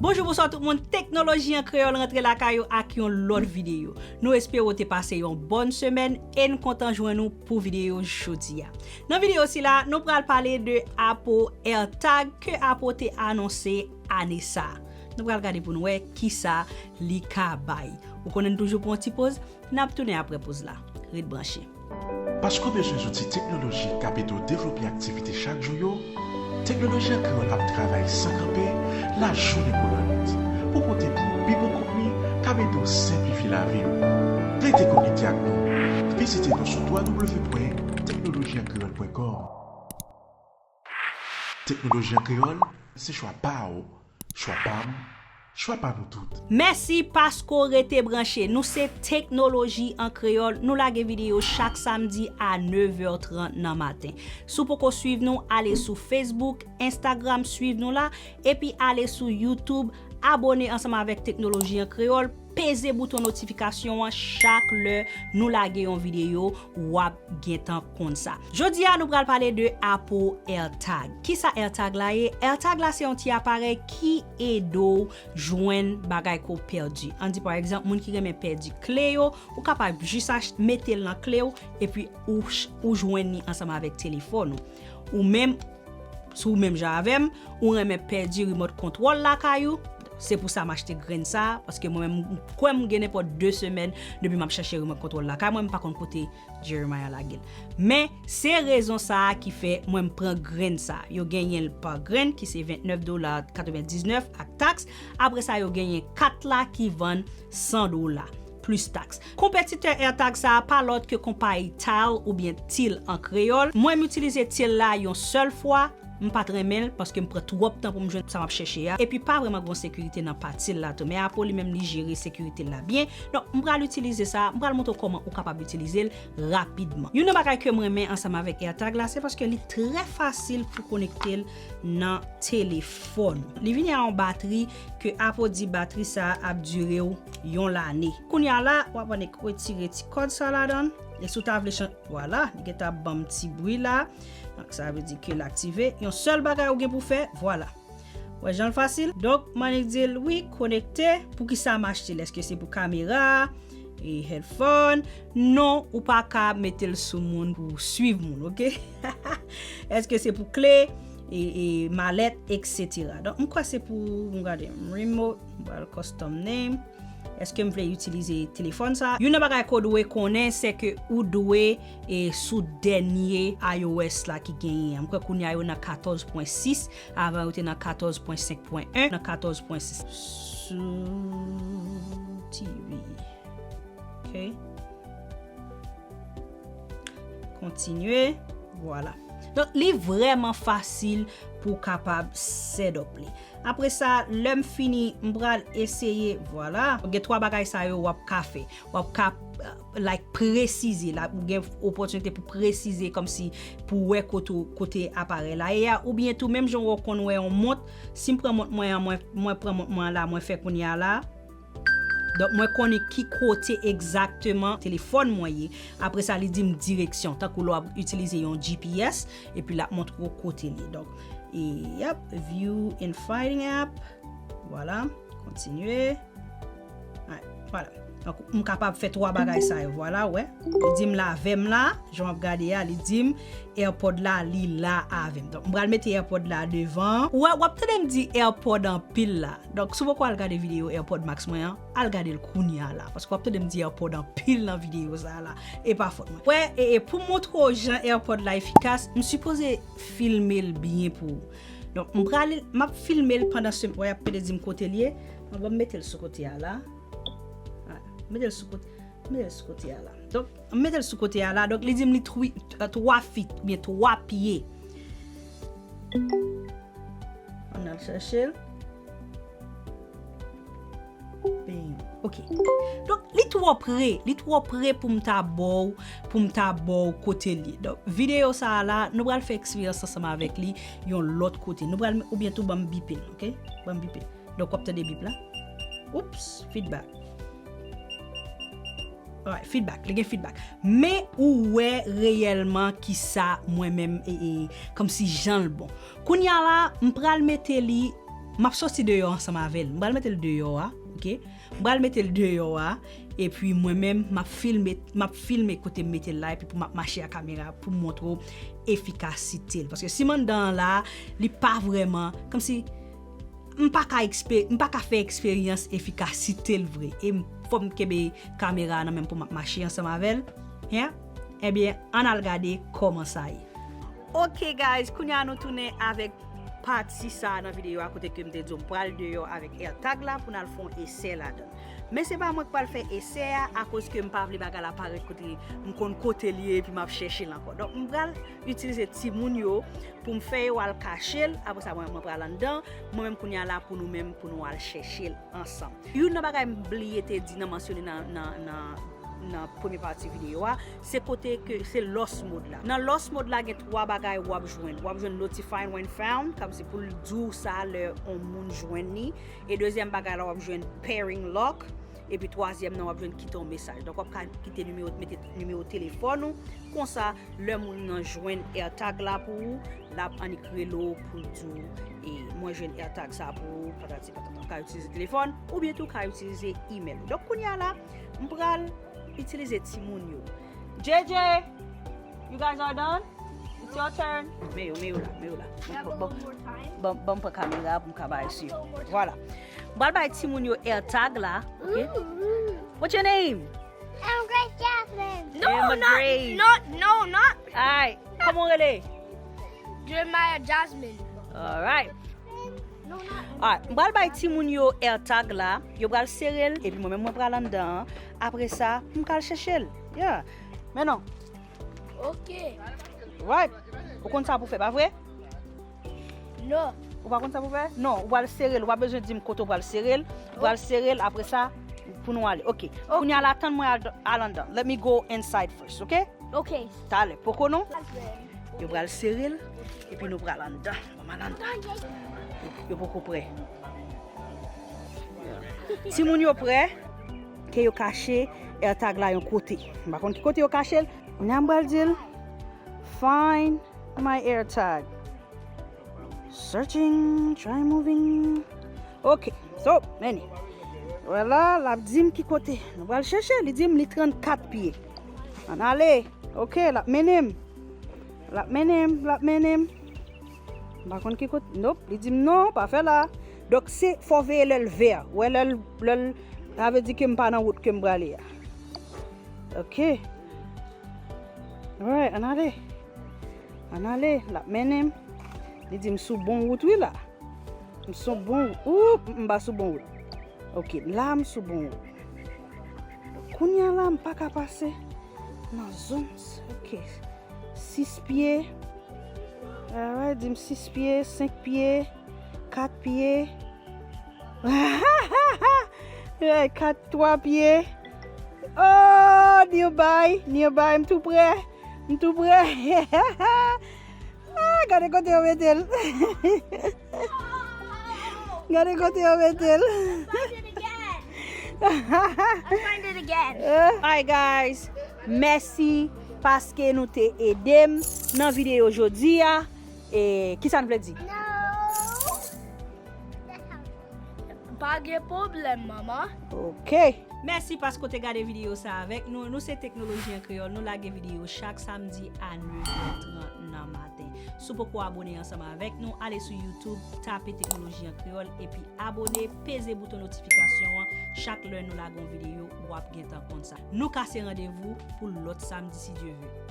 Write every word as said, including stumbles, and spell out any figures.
Bonjou, bonswa tout moun. Teknoloji an Kreyòl rantre lakay ou ak yon lòt videyo. Nou espere w te pase yon bòn semèn e n kontan jwenn ou pou videyo jodi a. Nan videyo sila, nou pral pale de Apple AirTag ke Apple te anonse ane sa a. Nou pral gade pou n wè kisa li ka bay. Ou konnen n toujou pran yon ti poz, n ap tounen apre poz la. Ret branche. Paske w bezwen zouti teknoloji k ap ede w devlope aktivite chak jou yo, Teknoloji an Kreyòl ap travay san kanpe, lajounen kou lannwit, pou pote pou ou pi bon kontni k ap ede w senplifye lavi w. Rete konekte ak nou. Vizite nou sou w w w pwen teknoloji an kreyòl pwen kòm. Teknoloji an Kreyòl, se chwa pa w, chwa pa m, chwa pa nou tout. Mèsi paske w rete branche. Nou se Teknoloji an Kreyòl. Nou lage videyo chak samdi a nèf è trant nan maten. Si w poko swiv nou, ale sou Facebook, Instagram, swiv nou la. Epi ale sou YouTube, abòne ansanm avèk Teknoloji an Kreyòl. Peze bouton notifikasyon an, chak lè nou lage yon videyo, w ap gentan konn sa. Jodi a, nou pral pale de Apple AirTag. Kisa AirTag la ye? AirTag la se yon ti aparèy ki ede w jwenn bagay ke w pèdi. Ann di, pa egzanp, moun ki renmen pèdi kle yo, ou kapab jis ach-, mete l nan kle w, epi ou ch-, ou jwenn li ansanm avèk telefòn ou. Ou menm, si w menm jan avè m, ou renmen pèdi remote control lakay ou, se pou sa m achte grenn sa, paske mwen menm, m kwè m gen nenpòt de semèn depi m ap chèche remote control lakay mwen, m pa konn kote Jeremiah lage l. Men, se rezon sa a ki fè mwen m pran grenn sa. Yo genyen l pa grenn, ki se vennèf dola katrevendiznèf ak taks. Apre sa, yo genyen kat la ki vann san dola, plis taks. Konpetitè AirTag sa a pa lòt ke konpayi Tile oubyen Til an kreyòl. Mwen, m itilize Til la yon sèl fwa. M pa t renmen l paske m pran twòp tan pou m jwenn sa m ap chèche a. Epi pa vrèman gen sekirite nan pa Til la tou. Men Apple li menm li jere sekirite l la byen. Donk, m pral itilize sa, m pral montre w kòman ou kapab itilize l rapidman. Youn nan bagay ke m renmen ansanm avèk AirTag la, se paske li trè fasil pou konekte l nan telefòn. Li vini a yon batri ke Apple di batri sa a ap dire w yon lane. Kounye a la, w ap annik retire ti kòd sa ladan l. E si w ta vle chan-, vwala, li gentan ap ban m ti bri la. Donk, sa vle di ke l aktive. Yon sèl bagay ou gen pou fè, vwala. Wè jan l fasil? Donk, m annik di l, wi, konekte. Poukisa m achte l? Èske se pou kamera, e headphone? Non, ou pa ka mete l sou moun pou swiv moun, oke? Èske se pou kle, e, e malèt, etsetera? Donk, m kwè se pou, m gade, remote, m pral custom name. Èske m vle itilize telefòn sa? Youn nan bagay ke w dwe konnen, se ke ou dwe, e, sou dènye iOS la ki genyen an. M kwè kounye a yo nan katòz pwen sis, avan yo te nan katòz pwen senk pwen en, nan katòz pwen sis. Sou T V. Ok. Kontinye. Vwala. Donk, li vrèman fasil pou w kapab set up li. Apre sa, lè m fini, m pral eseye, vwala. Gen twa bagay sa yo w ap ka fè. W ap ka, eh, like, presize la, ou gen opòtinite pou presize kòmsi pou wè kote, kote aparèy la ye a, oubyen tou, menm jan w konn wè yon mont, si m pran mont mwen an, mwen, mwen pran mont mwen an la, mwen fè kounye a la. Donk, mwen konnen ki kote egzakteman telefòn mwen ye. Apre sa, li di m direksyon, tankou lè w ap itilize yon G P S, epi l ap montre w kote l ye. Donk, e, yep, view inviting app. Vwala, kontinye. Alright, vwala. Donk, m kapab fè twa bagay sa yo. Vwala, wè. Li di m l avè m la, jan w ap gade a, li di m AirPod la, li la avè m. Donk, m pral mete AirPod la devan. Ou wè, w ap tande m di AirPod anpil la. Donk, si w poko al gade videyo AirPod Max mwen an, al gade l kounye a la. Paske w ap tande m di AirPod anpil nan videyo sa a la. E pa fòt mwen. Wè, e, e pou m montre w jan AirPod la efikas, m sipoze filme l byen pou ou. Donk, m prale, m ap filme l pandan se, wè, y ap pede di m kote l ye. Mwen, bon, m mete l sou kote a la. Vwala. M mete l sou kote, m mete l sou kote a la. Donk, m mete l sou kote a la. Donk, li di m li twi-, twa feet, oubyen twa pye. Ann al chèche l. Bam. Ok. Donk, li twò pre. Li twò pre pou m ta ba w, pou m ta ba w kote l ye. Donk, videyo sa a la, nou pral fè eksperyans ansanm avèk li yon lòt kote. Nou pral, oubyen tou ban m bipe l, ok? Ban m bipe l. Donk, w ap tande bip la. Oops, feedback. Alright, feedback. Li gen feedback. Men ou wè reyèlman kisa mwen menm, e, e, kòmsi jan l bon. Kounye a la, m pral mete li M ap soti deyò ansanm avè l. M pral mete l deyò a, oke? M pral mete l deyò a, epi mwen menm, m ap filme, m ap filme kote m mete l la, epi pou m ap mache a kamera pou m montre w efikasite l. Paske si m anndan an la, li pa vrèman, kòmsi, m pa ka ekspe-, m pa ka fè eksperyans efikasite l vre. E m, fò m kenbe kamera a nan men m pou m ap mache ansanm avè l. Yeah? Ebyen, ann al gade kòman sa ye. Ok, guys, kounye a nou tounen avèk pati sa a nan videyo a kote ke m te di w m pral deyò avèk AirTag la pou n al fè yon esè ladan l. Men se pa mwen k pral fè esè a akoz ke m pa vle bagay la parèt kote m konn kote l ye epi m ap chèche l ankò. Donk, m pral itilize timoun yo pou m fè yo al kache l. Apre sa, mwen, mwen pral anndan. Mwen menm kounye a la pou nou menm, pou nou al chèche l ansanm. Youn nan bagay m bliye te di nan mansyone nan, nan, nan, nan premye pati videyo a, se kote ke se lost mode la. Nan lost mode la, gen twa bagay w ap jwenn. W ap jwenn notify when found, kòmsi pou l di w sa lè yon moun jwenn li. E dezyèm bagay la, w ap jwenn pairing lock. Epi twazyèm nan, w ap jwenn kite yon mesaj. Donk, w ap ka kite nimewo, mete nimewo telefòn ou. Konsa, lè moun nan jwenn AirTag la pou ou, l ap annik rele w pou l di w, e, mwen jwenn AirTag sa pou ou, patati patata. Ou ka itilize telefòn, oubyen tou ou ka itilize email ou. Donk, kounye a la, m pral itilize timoun yo. J J, you guys are done? It's your turn. Men yo, men yo la, men yo la. Can I go Bon, one more time? Bon, bon, pran kamera pou m ka bay sou yo. One more time. Vwala. M pral bay timoun yo AirTag la, ok? Ooh. What's your name? I'm Grace Jasmine. No, Emma not, Grace. Not, no, not. Alright. Kòman w rele? Jeremiah Jasmine. Alright. No, not Alright. M pral bay timoun yo AirTag la. Yo pral sere l. Epi mwen menm mwen pral anndan an. Apre sa, m ka al chèche l. Yeah. Men non. Ok. Right. Ou konn sa pou fè, pa vre? Non. Ou pa konn sa pou fè? Non, ou pral sere l. Ou pa bezwen di m kote ou pral sere l. Ou pral sere l, apre sa, pou nou ale. Ok. Ok. Kounye a la, tann mwen al, al anndan. Let me go inside first, ok? Ok. Talè. Poko non? Yo pral sere l, epi nou pral anndan. Ban m al anndan. Yo poko prè. Timoun yo prè, ke yo kache AirTag la yon kote. M pa konn ki kote yo kache l. Kounye a m pral di l, find my AirTag. Searching, try moving. Ok, so, men li. Vwala, l ap di m ki kote. Nou pral chèche, li di m li trannkat pye. Ann ale. Ok, l ap mennen m. L ap mennen m, l ap mennen m. M pa konn ki kote. Nope, li di m non, pa fè la. Donk, se fò w veye lè l vè. Ou wè lè l, lè l, sa vle di ke m pa nan wout ke m prale a. Ok. Alright, ann ale. Ann ale, l ap mennen m. Li di m sou bon wout wi la. M sou bon wout. Ou, m pa sou bon wout. Ok, la m sou bon wout. Kounye a la, m pa ka pase nan zòn. Ok. Sis pye. Alright, di m sis pye, senk pye, kat pye. Hey, kat, twa pye. Oh, nearby, nearby, m tou prè. M tou prè. Ah, gade kote yo mete l. Gade kote yo mete l. Find it again. I find it again. Hi guys, mèsi paske nou te ede m nan videyo jodi a. E kisa n vle di? No. Pa gen pwoblèm, manman. Ok. Mèsi paske w te gade videyo sa avèk nou. Nou se Teknoloji an Kreyòl. Nou lage videyo chak samdi a nèf è trant nan maten. Si w poko abone ansanm avèk nou, ale sou YouTube, tape Teknoloji an Kreyòl, epi abone, peze bouton notifikasyon an. Chak lè nou lage yon videyo, w ap gentan konn sa. Nou kase randevou pou lòt samdi, si Dye vle.